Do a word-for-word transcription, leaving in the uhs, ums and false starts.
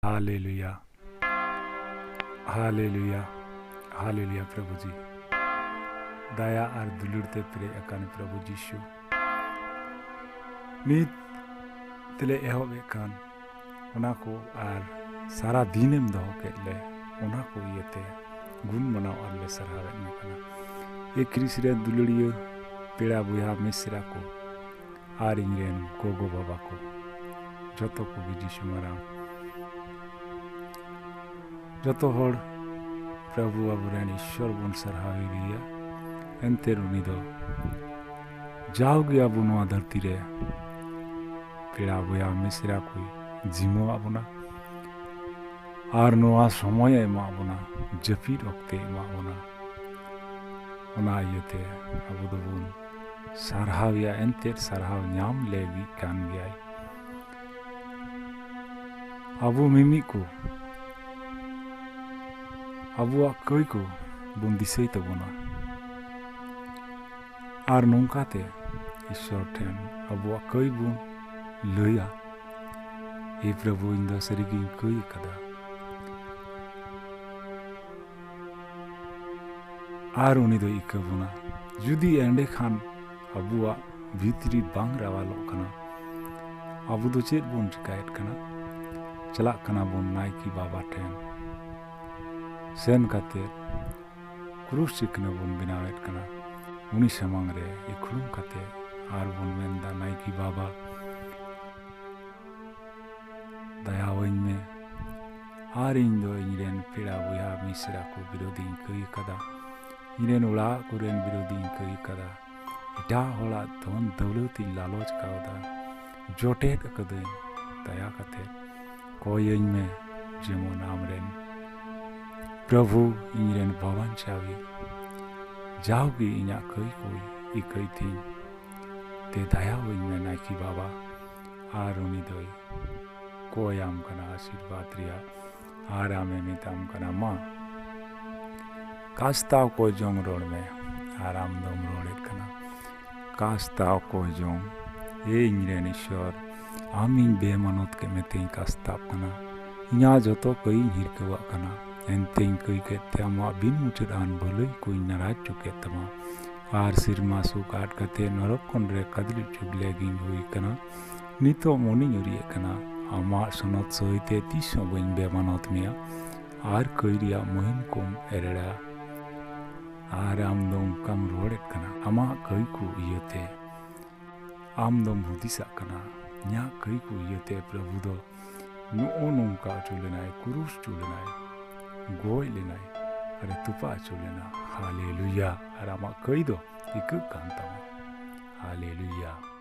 ᱦᱟᱞᱮᱞᱩᱭᱟ, ᱦᱟᱞᱮᱞᱩᱭᱟ, ᱦᱟᱞᱮᱞᱩᱭᱟ᱾ ᱯᱨᱚᱵᱷᱩ ᱡᱤ, ᱫᱟᱭᱟ ᱟᱨ ᱫᱩᱞᱟᱹᱲ ᱛᱮ ᱯᱮᱨᱮᱡ ᱟᱠᱟᱱ ᱯᱨᱚᱵᱷᱩ ᱡᱤᱥᱩ, ᱱᱤᱛ ᱛᱮᱞᱮ ᱮᱦᱚᱵ ᱮᱫ ᱠᱟᱱ ᱚᱱᱟ ᱠᱚ ᱟᱨ ᱥᱟᱨᱟ ᱫᱤᱱᱮᱢ ᱫᱚᱦᱚ ᱠᱮᱫ ᱞᱮ, ᱚᱱᱟ ᱠᱚ ᱤᱭᱟᱹᱛᱮ ᱜᱩᱱ ᱢᱟᱱᱟᱣ ᱟᱨ ᱞᱮ ᱥᱟᱨᱦᱟᱣᱮᱫ ᱢᱮ ᱠᱟᱱᱟ᱾ ᱮ ᱠᱷᱨᱤᱥ ᱨᱮᱱ ᱫᱩᱞᱟᱹᱲᱤᱭᱟᱹ ᱯᱮᱲᱟ ᱵᱚᱭᱦᱟ ᱢᱤᱥᱨᱟ ᱠᱚ ᱟᱨ ᱤᱧ ᱨᱮᱱ ᱜᱚᱜᱚ ᱵᱟᱵᱟ ᱠᱚ, ᱡᱚᱛᱚ ᱠᱚᱜᱮ ᱡᱤᱥᱩ ᱢᱟᱨᱟᱝ, ᱡᱚᱛᱚ ᱦᱚᱲ ᱯᱨᱚᱵᱷᱩ ᱟᱵᱚᱨᱮᱱ ᱤᱥᱥᱚᱨ ᱵᱚᱱ ᱥᱟᱨᱦᱟᱣ ᱮᱫᱮᱭᱟ᱾ ᱮᱱᱛᱮ ᱩᱱᱤ ᱫᱚ ᱡᱟᱣᱜᱮ ᱟᱵᱚ ᱱᱚᱣᱟ ᱫᱷᱟᱹᱨᱛᱤ ᱨᱮ ᱯᱮᱲᱟ ᱵᱚᱭᱦᱟ ᱢᱤᱥᱨᱟ ᱠᱚᱭ ᱡᱤᱢᱟᱹᱣᱟᱜ ᱵᱚᱱᱟ ᱟᱨ ᱱᱚᱣᱟ ᱥᱚᱢᱚᱭᱮ ᱮᱢᱟᱜ ᱵᱚᱱᱟ, ᱡᱟᱹᱯᱤᱫ ᱚᱠᱛᱮ ᱮᱢᱟᱜ ᱵᱚᱱᱟ᱾ ᱚᱱᱟ ᱤᱭᱟᱹᱛᱮ ᱟᱵᱚ ᱫᱚᱵᱚᱱ ᱥᱟᱨᱦᱟᱣᱮᱭᱟ, ᱮᱱᱛᱮᱫ ᱥᱟᱨᱦᱟᱣ ᱧᱟᱢ ᱞᱟᱹᱜᱤᱫ ᱠᱟᱱ ᱜᱮᱭᱟᱭ᱾ ᱟᱵᱚ ᱢᱤᱢᱤᱫ ᱠᱚ ᱟᱵᱚᱣᱟᱜ ᱠᱟᱹᱭ ᱠᱚ ᱵᱚᱱ ᱫᱤᱥᱟᱹᱭ ᱛᱟᱵᱚᱱᱟ ᱟᱨ ᱱᱚᱝᱠᱟᱛᱮ ᱤᱥᱥᱚᱨ ᱴᱷᱮᱱ ᱟᱵᱚᱣᱟᱜ ᱠᱟᱹᱭ ᱵᱚᱱ ᱞᱟᱹᱭᱟ, ᱮ ᱯᱨᱚᱵᱷᱩ, ᱤᱧ ᱫᱚ ᱥᱟᱹᱨᱤᱜᱤᱧ ᱠᱟᱹᱭ ᱟᱠᱟᱫᱟ᱾ ᱟᱨ ᱩᱱᱤ ᱫᱚᱭ ᱤᱠᱟᱹ ᱵᱚᱱᱟ᱾ ᱡᱩᱫᱤ ᱮᱸᱰᱮ ᱠᱷᱟᱱ ᱟᱵᱚᱣᱟᱜ ᱵᱷᱤᱛᱨᱤ ᱵᱟᱝ ᱨᱟᱣᱟᱞᱚᱜ ᱠᱟᱱᱟ, ᱟᱵᱚ ᱫᱚ ᱪᱮᱫ ᱵᱚᱱ ᱪᱤᱠᱟᱭᱮᱫ ᱠᱟᱱᱟ? ᱪᱟᱞᱟᱜ ᱠᱟᱱᱟ ᱵᱚᱱ ᱱᱟᱭᱠᱮ ᱵᱟᱵᱟ ᱴᱷᱮᱱ, ᱥᱮᱱ ᱠᱟᱛᱮ ᱠᱨᱩᱥ ᱪᱤᱠᱷᱱᱟᱹ ᱵᱚᱱ ᱵᱮᱱᱟᱣᱮᱫ ᱠᱟᱱᱟ᱾ ᱩᱱᱤ ᱥᱟᱢᱟᱝ ᱨᱮ ᱤᱠᱷᱲᱩᱢ ᱠᱟᱛᱮ ᱟᱨ ᱵᱚᱱ ᱢᱮᱱᱫᱟ, ᱱᱟᱭᱠᱮ ᱵᱟᱵᱟ, ᱫᱟᱭᱟᱣᱟᱹᱧ ᱢᱮ, ᱟᱨ ᱤᱧ ᱫᱚ ᱤᱧ ᱨᱮᱱ ᱯᱮᱲᱟ ᱵᱚᱭᱦᱟ ᱢᱤᱥᱨᱟ ᱠᱚ ᱵᱤᱨᱳᱫᱤᱧ ᱠᱟᱹᱭ ᱠᱟᱫᱟ, ᱤᱧ ᱨᱮᱱ ᱚᱲᱟᱜ ᱠᱚᱨᱮᱱ ᱵᱤᱨᱳᱫᱤᱧ ᱠᱟᱹᱭ ᱠᱟᱫᱟ, ᱮᱴᱟᱜ ᱦᱚᱲᱟᱜ ᱫᱷᱚᱱ ᱫᱟᱹᱣᱞᱟᱹᱛ ᱤᱧ ᱞᱟᱞᱚᱪ ᱠᱟᱣᱫᱟ, ᱡᱚᱴᱮᱫ ᱟᱠᱟᱫᱟᱹᱧ᱾ ᱫᱟᱭᱟ ᱠᱟᱛᱮ ᱠᱚᱭᱟᱹᱧ ᱢᱮ, ᱡᱮᱢᱚᱱ ᱟᱢᱨᱮᱱ ᱯᱨᱚᱵᱷᱩ ᱤᱧ ᱨᱮᱱ ᱵᱟᱵᱟᱧᱪᱟᱣᱤᱡ ᱡᱟᱣᱜᱮ ᱤᱧᱟᱹᱜ ᱠᱟᱹᱭ ᱠᱚᱭ ᱤᱠᱟᱹᱭ ᱛᱤᱧ᱾ ᱛᱮ ᱫᱟᱭᱟᱣᱟᱹᱧ ᱢᱮ ᱱᱟᱭᱠᱮ ᱵᱟᱵᱟ᱾ ᱟᱨ ᱩᱱᱤ ᱫᱚᱭ ᱠᱚᱭᱟᱢ ᱠᱟᱱᱟ ᱟᱥᱤᱨᱵᱟᱫᱽ ᱨᱮᱭᱟᱜ, ᱟᱨ ᱟᱢᱮ ᱢᱮᱛᱟᱢ ᱠᱟᱱᱟ, ᱢᱟ, ᱠᱟᱥᱛᱟᱣ ᱠᱚ ᱡᱚᱝ ᱨᱚᱲ ᱢᱮ᱾ ᱟᱨ ᱟᱢ ᱫᱚᱢ ᱨᱚᱲᱮᱫ ᱠᱟᱱᱟ, ᱠᱟᱥᱛᱟᱣ ᱠᱚ ᱡᱚᱝ, ᱮ ᱤᱧ ᱨᱮᱱ ᱤᱥᱥᱚᱨ, ᱟᱢ ᱤᱧ ᱵᱮᱢᱟᱱᱚᱛ ᱠᱮᱫ ᱢᱮᱛᱮᱧ ᱠᱟᱥᱛᱟᱜ ᱠᱟᱱᱟ᱾ ᱤᱧᱟᱹᱜ ᱡᱚᱛᱚ ᱠᱟᱹᱭᱤᱧ ᱦᱤᱨᱠᱟᱹᱣᱟᱜ ᱠᱟᱱᱟ, ᱮᱱᱛᱮᱧ ᱠᱟᱹᱭ ᱠᱮᱫ ᱛᱮ ᱟᱢᱟᱜ ᱵᱤᱱ ᱢᱩᱪᱟᱹᱫ ᱟᱱ ᱵᱷᱟᱹᱞᱟᱹᱭ ᱠᱚᱧ ᱱᱟᱨᱟᱡ ᱦᱚᱪᱚ ᱠᱮᱫ ᱛᱟᱢᱟ᱾ ᱟᱨ ᱥᱮᱨᱢᱟ ᱥᱩᱠ ᱟᱫ ᱠᱟᱛᱮ ᱱᱚᱨᱚᱠ ᱠᱷᱚᱱ ᱨᱮ ᱠᱟᱫᱞᱤ ᱦᱚᱪᱚ ᱞᱮᱠᱤᱧ ᱦᱩᱭ ᱠᱟᱱᱟ᱾ ᱱᱤᱛᱚᱜ ᱢᱚᱱᱮᱧ ᱩᱨᱤᱭᱮᱫ ᱠᱟᱱᱟ, ᱟᱢᱟᱜ ᱥᱚᱱᱚᱛ ᱥᱟᱹᱭᱛᱮ ᱛᱤᱥ ᱦᱚᱸ ᱵᱟᱹᱧ ᱵᱮᱢᱟᱱᱚᱛ ᱢᱮᱭᱟ᱾ ᱟᱨ ᱠᱟᱹᱭ ᱨᱮᱭᱟᱜ ᱢᱟᱹᱦᱤᱢ ᱠᱚᱢ ᱮᱨᱮᱲᱟ᱾ ᱟᱨ ᱟᱢ ᱫᱚ ᱚᱱᱠᱟᱢ ᱨᱚᱲᱮᱫ ᱠᱟᱱᱟ ᱟᱢᱟᱜ ᱠᱟᱹᱭ ᱠᱚ ᱤᱭᱟᱹᱛᱮ᱾ ᱟᱢ ᱫᱚᱢ ᱦᱩᱫᱤᱥᱟᱜ ᱠᱟᱱᱟ ᱤᱧᱟᱹᱜ ᱠᱟᱹᱭ ᱠᱚ ᱤᱭᱟᱹᱛᱮ ᱯᱨᱚᱵᱷᱩ ᱫᱚ ᱱᱚᱜᱼᱚ ᱱᱚᱝᱠᱟ ᱦᱚᱪᱚ ᱞᱮᱱᱟᱭ, ᱠᱩᱨᱩᱥ ᱦᱚᱪᱚ ᱞᱮᱱᱟᱭ, ᱜᱚᱡ ᱞᱮᱱᱟᱭ, ᱟᱨᱮ ᱛᱚᱯᱟ ᱦᱚᱪᱚ ᱞᱮᱱᱟ᱾ ᱦᱟᱞᱮᱞᱩᱭᱟ! ᱟᱨ ᱟᱢᱟᱜ ᱠᱟᱹᱭ ᱫᱚ ᱤᱠᱟᱹᱜ ᱠᱟᱱ ᱛᱟᱢᱟ᱾ ᱦᱟᱞᱮᱞᱩᱭᱟ!